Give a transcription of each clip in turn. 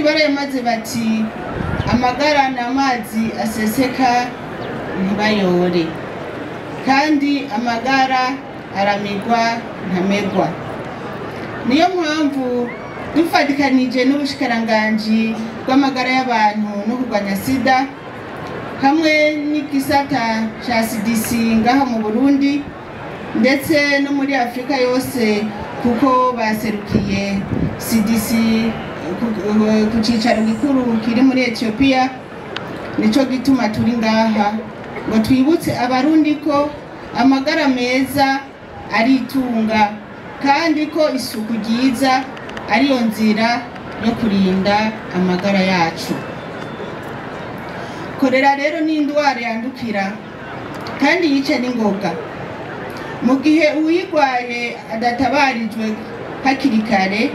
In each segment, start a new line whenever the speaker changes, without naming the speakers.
barayamaze bati amagara n'amazi aseseka ntibayore, kandi amagara aramigwa ntamegwa. Niyo mpamvu dufatikanije n'ubushikiranganji bw'amagara y'abantu no kurwanya sida hamwe n'igisata ca CDC ngaha mu Burundi ndetse no muri Afrika yose, kuko baserukiye CDC ku cicaro gikuru kiri muri Ethiopia. Nico gituma turi ngaha ngo twibutse abarundi ko amagara meza ari itunga, kandi ko isuku ryiza ariyo nzira yo kurinda amagara yacu. Korera rero ni indwara yandukira kandi yica n'ingoga. Mu gihe uwuyirwaye adatabarijwe hakiri kare,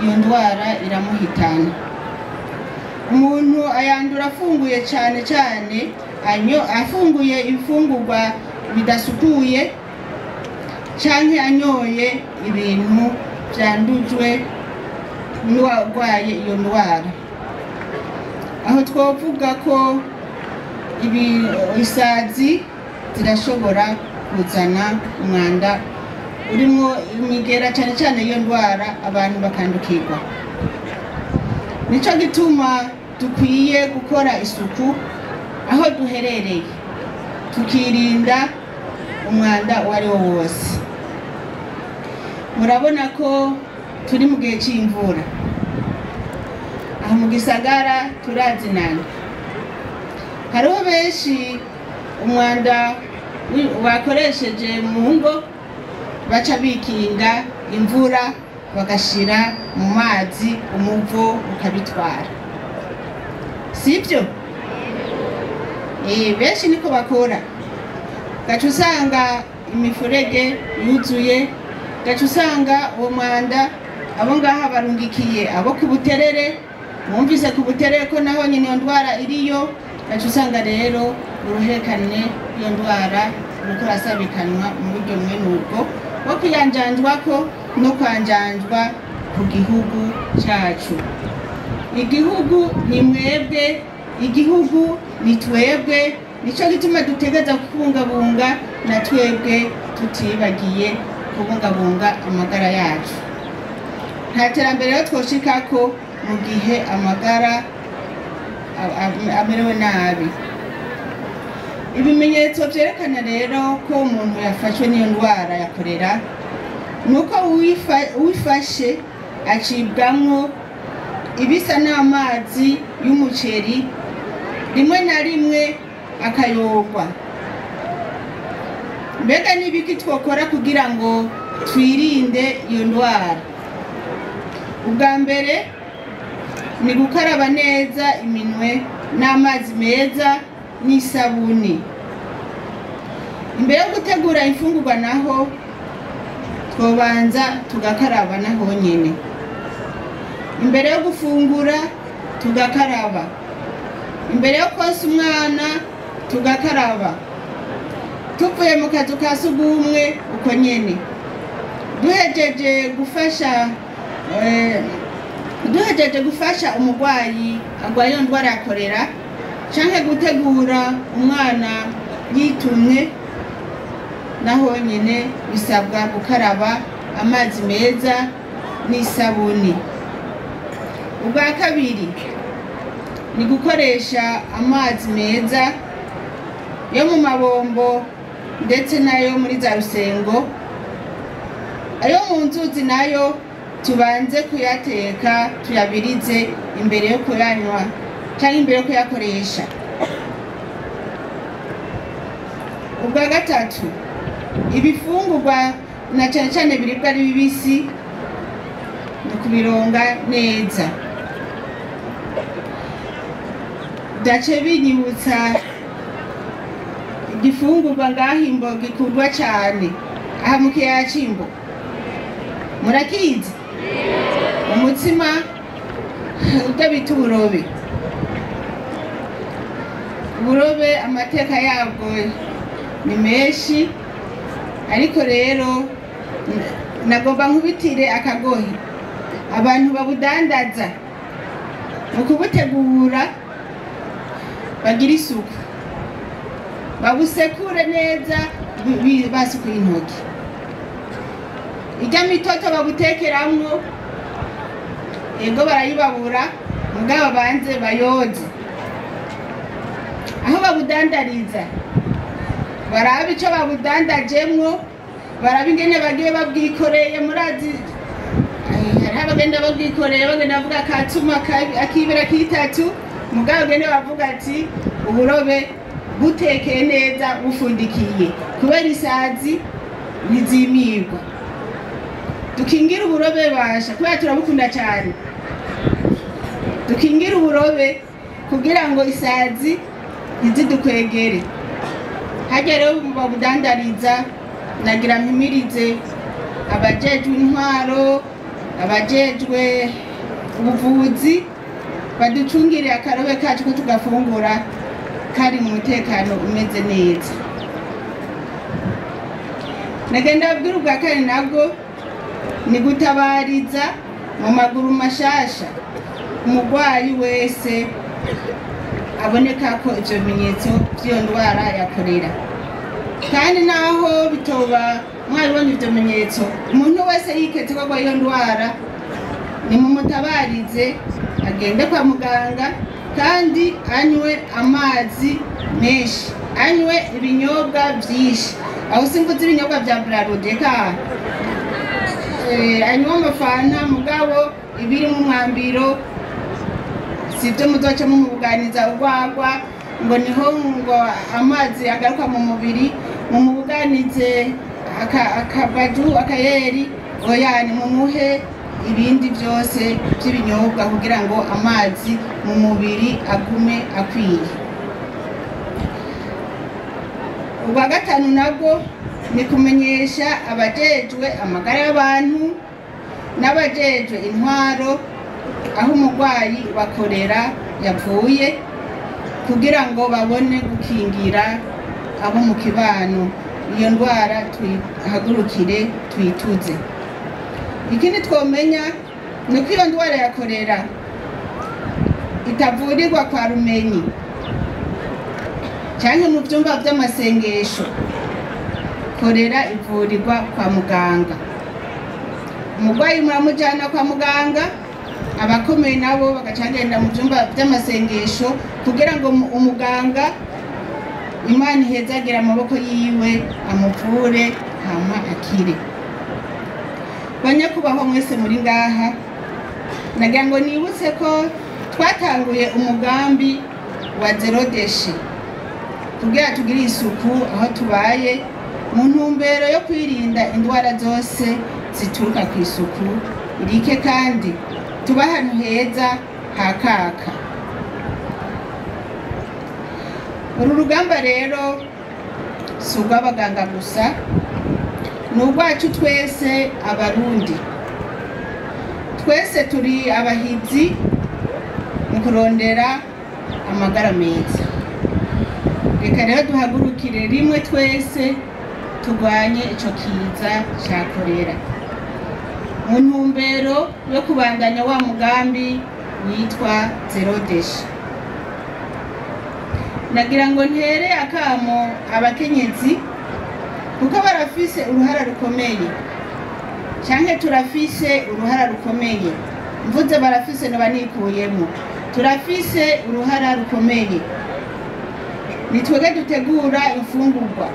iyo ndwara iramuhitana. Umuntu ayandura afunguye cyane cyane afunguye ibifungurwa bidasukuye canke anyoye ibintu vyandujwe n'uwarwaye iyo ndwara. Aho twovuga ko isazi zirashobora kuzana umwanda urimwo imigera cyane cyane iyo ndwara, abantu bakandukirwa. Nico gituma dukwiye gukora isuku aho duherereye, tukirinda umwanda uwo ari wo wose. Murabona ko turi mu gihe c'imvura, aha mu gisagara turazinana, hariho benshi umwanda bakoresheje mu ngo baca bikinga imvura bagashira mu mazi, umuvo ukabitwara, sibyo? Benshi niko bakora. Gaca usanga imifurege yuzuye, gaca usanga uwo mwanda abo ngaha barungikiye abo ku Buterere, mwumvise ku Buterere ko naho nyine iyo ndwara iriyo. Gaca usanga rero uruherekane iyo ndwara uriko urasabikanwa mu buryo mwene ubwo bwo kwiyanjanjwako no kwanjanjwa ku gihugu cacu. Igihugu ni mwebwe, igihugu ni twebwe, nico gituma dutegereza kubungabunga na twebwe tutibagiye kubungabunga amagara yacu. Nta terambere rero twoshikako mu gihe amagara amerewe nabi. Ibimenyetso vyerekana rero ko umuntu yafashwe n'iyo ndwara ya korera nuko uwifashe acibwamwo ibisa n'amazi y'umuceri, rimwe na rimwe akayogwa. Mbega n'ibiki twokora kugira ngo twirinde iyo ndwara? Ubwa mbere ni gukaraba neza iminwe n'amazi meza n'isabuni. Imbere yo gutegura imfungurwa naho twobanza tugakaraba naho nyene. Imbere yo gufungura tugakaraba, imbere yo konsa umwana tugakaraba, tuvuye mu kazu ka sugumwe uko nyene, duhejeje gufasha umurwayi arwaye iyo ndwara ya korera canke gutegura umwana yitumwe, naho nyene bisabwa gukaraba amazi meza n'isabuni. Ubwa kabiri ni gukoresha amazi meza yo mu mabombo ndetse nayo muri za rusengo. Ayo mu nzuzi nayo tubanze kuyateka tuyabirize imbere yo kuyanywa canke imbere yo kuyakoresha. Ubwa gatatu, ibifungurwa na cane cane biribwa ari bibisi ni kubironga neza. Dace binyibutsa igifungurwa ngaha Imbo gikundwa cane aha mu kiyaya c'Imbo, murakizi? Umutsima urya bita uburobe. Uburobe amateka yabwo ni menshi, ariko rero nagomba nkubitire akagohe abantu babudandaza. Mu kubutegura bagira isuku, babusekure neza basukuye intoki. Irya mitoto babutekeramwo, ego barayibabura, mugabo banze bayoze. Aho babudandariza barabe ico babudandajemwo, barabe ingene bagiye babwikoreye. Murazi hariho abagenda babwikoreye, bagenda bavuga akatuma akibera kitatu, mugabo bagenda bavuga ati uburobe butekeye neza bufundikiye, kubera isazi ntizimirwa. Dukingire uburobe basha, kubera turabukunda cyane. Dukingire uburobe kugira ngo isazi ntizidukwegere. Harya rero babudandariza, nagira mpimirize abajejwe intwaro, abajejwe ubuvuzi, baducungire akarobe kacu ko tugafungura kari mu mutekano umeze neza. Nagenda babwira ubwa kane nabwo ni gutabariza mu maguru mashasha umurwayi wese aboneka ko ivyo bimenyetso vy'iyo ndwara ya korera. Kandi naho bitoba mwabibonye ivyo bimenyetso, umuntu wese yiketse ko arwaye iyo ndwara nimumutabarize agende kwa muganga, kandi anywe amazi menshi, anywe ibinyobwa vyinshi. Aho simvuze ibinyobwa vya Brarudi ka anywe amafanta, mugabo ibiri mu mwambiro sivyo muzoca mumubuganiza urwagwa ngo niho ngo amazi agaruka mu mubiri, mumubuganize akabaju akayeri, oya nimumuhe ibindi byose by'ibinyobwa kugira ngo amazi mu mubiri agume akwiye. Ubwa gatanu nabwo ni kumenyesha abajejwe amagara y'abantu n'abajejwe intwaro aho umurwayi wa korera yavuye, kugira ngo babone gukingira abo mu kibano. Iyo ndwara tuyihagurukire tuyituze. Ikindi twomenya ni uko iyo ndwara ya korera itavurirwa kwa rumenyi canke mu vyumba vy'amasengesho. Korera ivurirwa kwa muganga. Umurwayi muramujana kwa muganga, abakomeye nabo bagaca bagenda mu vyumba vy'amasengesho kugira ngo umuganga Imana ihezagira amaboko yiwe amuvure hama akire. Banyakubahwa mwese muri ngaha, nagira ngo nibutse ko twatanguye umugambi wa zéro déchet kugira tugire isuku aho tubaye, mu ntumbero yo kwirinda indwara zose zituruka ku isuku rike, kandi tuba ahantu heza hakaka. Uru rugamba rero si urw'abaganga gusa, ni urwacu twese Abarundi. Twese turi abahizi mu kurondera amagara meza. Reka rero duhagurukire rimwe twese turwanye ico kiza ca korera, mu ntumbero yo kubandanya wa mugambi witwa zéro déchet. Nagira ngo ntere akamo abakenyezi, kuko barafise uruhara rukomeye, canke turafise uruhara rukomeye. Mvuze barafise noba nikuyemo. Turafise uruhara rukomeye. Ni twebwe dutegura imfungurwa,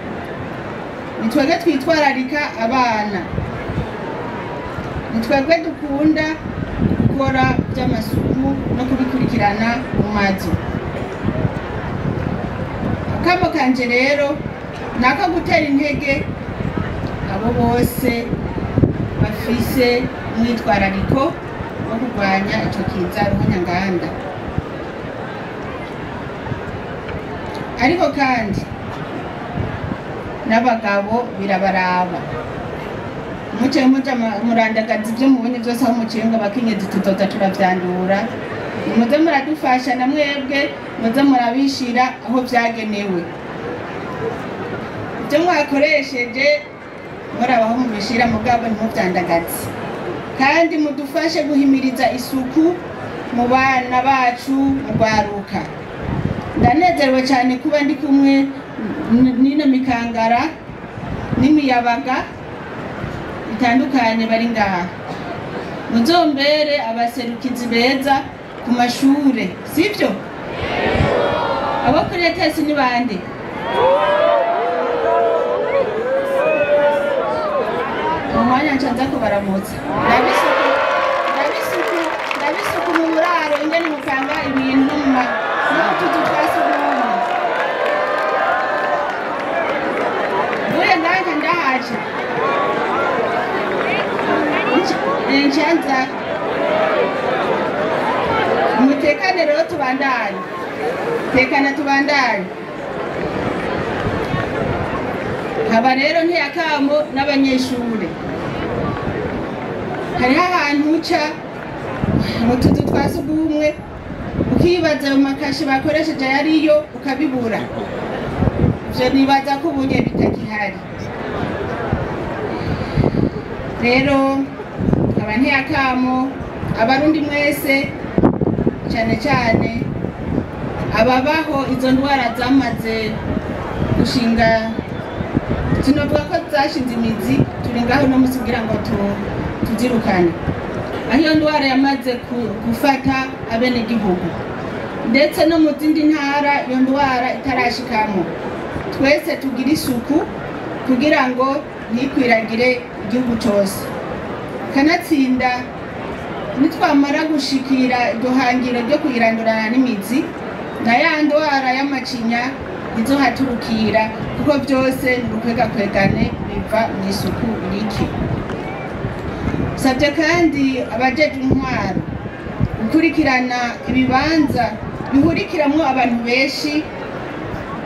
ni twebwe twitwararika abana, ni twebwe dukunda gukora by'amasuku no kubikurikirana mu mazu. Akamo kanje rero ni ako gutera intege abo bose bafise umwitwarariko wo kurwanya ico kiza ruhonyanganda. Ariko kandi n'abagabo birabaraba. Muce muja murandagaza ibyo mubonye byose aho muciye ngo abakenyezi tuzoza turavyandura. Muze muradufasha na mwebwe, muze murabishira aho vyagenewe. Ibyo mwakoresheje murabaho mubishira, mugabo ntimuvyandagaze. Kandi mudufashe guhimiriza isuku mu bana bacu mu rwaruka. Ndanezerewe cyane kuba ndi kumwe n'ino mikangara n'imiyabaga bitandukanye bari ngaha. Muzombere abaserukizi beza ku mashure, sivyo? Abo kuri ETS ni bande? Umwanya ncanza kubaramutsa. Ndabisuku mu buraro ingene mupanga ibintu no mu tuzu twa sugumwe. Mvuye ngaha ndahaca. Ncanza mutekane rero tubandanye, tekana tubandanye. Haba rero ntiyakamo n'abanyeshure. Hariho ahantu uca mu tuzu twa sugumwe ukibaza mu makashi bakoresheje yariyo ukabibura. Ivyo nibaza ko ubunye bitakihari. Rero aba ntiyakamo abarundi mwese, cyane cyane ababaho izo ndwara zamaze gushinga, tunovuga ko zashinze imizi, turi ngaho no musi kugira ngo tuzirukane. Aho iyo ndwara yamaze gufata abenegihugu ndetse no mu zindi ntara iyo ndwara itarashikamo, twese tugira isuku kugira ngo ntikwiragire igihugu cose. Kanatsinda nitwamara gushikira iryo hangiro ryo kuyirandurana n'imizi, na ya ndwara y'amacinya izohaturukira, kuko byose ni urukwegakwegane biva mu isuku rike. Sabye kandi abajejwe intwaro gukurikirana ibibanza bihurikiramwo abantu benshi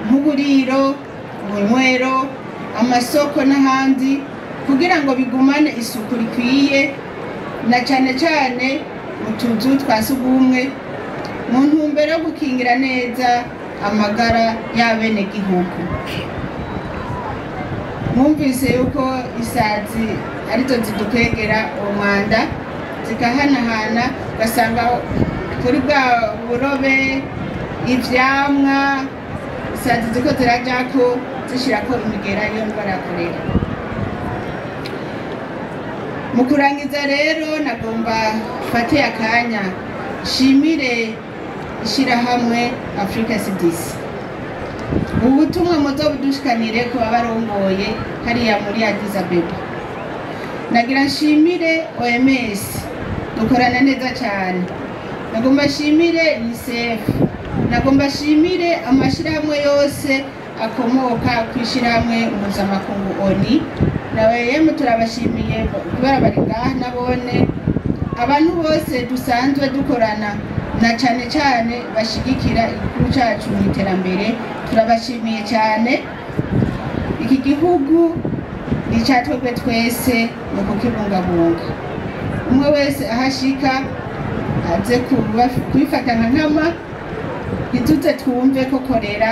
nk'uburiro, ubunywero, amasoko n'ahandi, kugira ngo bigumane isuku rikwiye, na cane cane mu tuzu twa sugumwe, mu ntumbero yo gukingira neza amagara y'abenegihugu. Mwumvise yuko isazi arizo zidukwegera uwo mwanda, zikahanahana, ugasanga kuri bwa burobe ivyamwa isazi ziko zirajako zishirako imigera y'iyo ndwara ya korera. Mu kurangiza rero nagomba mfate akanya nshimire ishirahamwe Africa CDC. Ubutumwa muzobudushikanire ku babarongoye hariya muri Addis Abeba. Nagira nshimire OMS, dukorana neza cyane. Nagomba nshimire UNICEF, nagomba nshimire amashirahamwe yose akomoka ku ishirahamwe mpuzamakungu ONU. Nawe yemwe turabashimiye kubera bari ngaha nabone abantu bose dusanzwe dukorana na cane cane bashigikira igihugu cacu mu iterambere, turabashimiye cyane. Iki gihugu ni icatwebwe twese mu kukibungabunga. Umwe wese ahashika aze kubifata nka nkama, ntituze twumve ko korera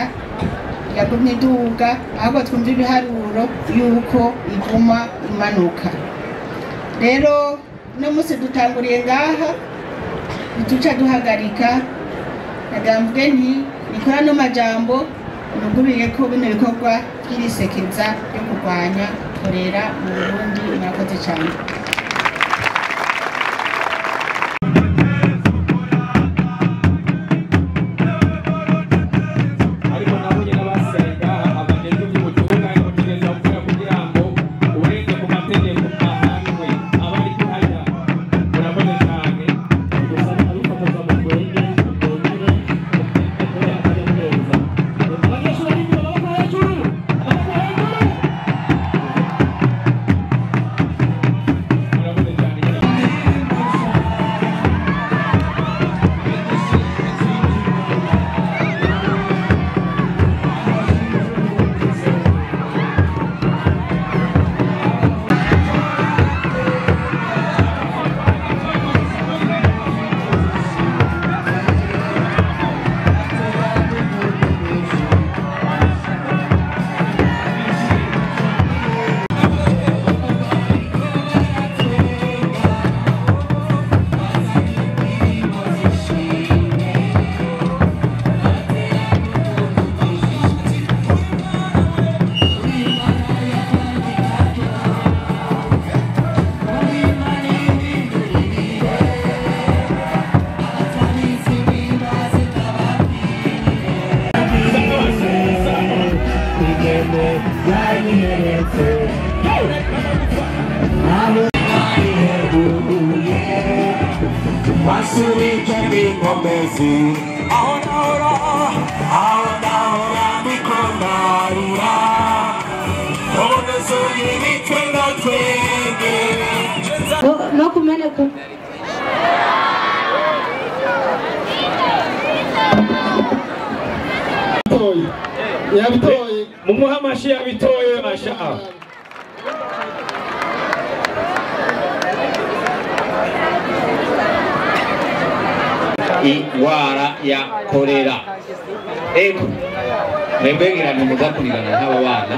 yagumye iduga, ahubwo twumve ibiharuro yuko iguma imanuka. Rero no musi dutanguriye ngaha ntituca duhagarika. Nagambwe nti nikora no majambo nuguriye ko bino bikorwa by'irisekeza ryo kurwanya korera mu Burundi. Murakoze cyane.
Ariko nabonye n'abasenga abajejwe iby'ubutungane bategereza gukora kugira ngo urenze ku mategeko ahanwe abari kuhajya. Murakoze cyane.
Gusa abifotoza mu rwenge bongere kubera akanyamuneza. Abanyeshuri bari inyuma, amaboko hejuru, amaboko hejuru.
Basubije n'inkomezi aho nahora aho nahora ndiko ndarira ubu nuzuye imitwe ndatwenge
no kumeneka.
Yabitoye
mumuhe amashi yabitoye masha. Ingwara ya kolera ego mwebwe ngira ntimuza kurirana nk'aba bana.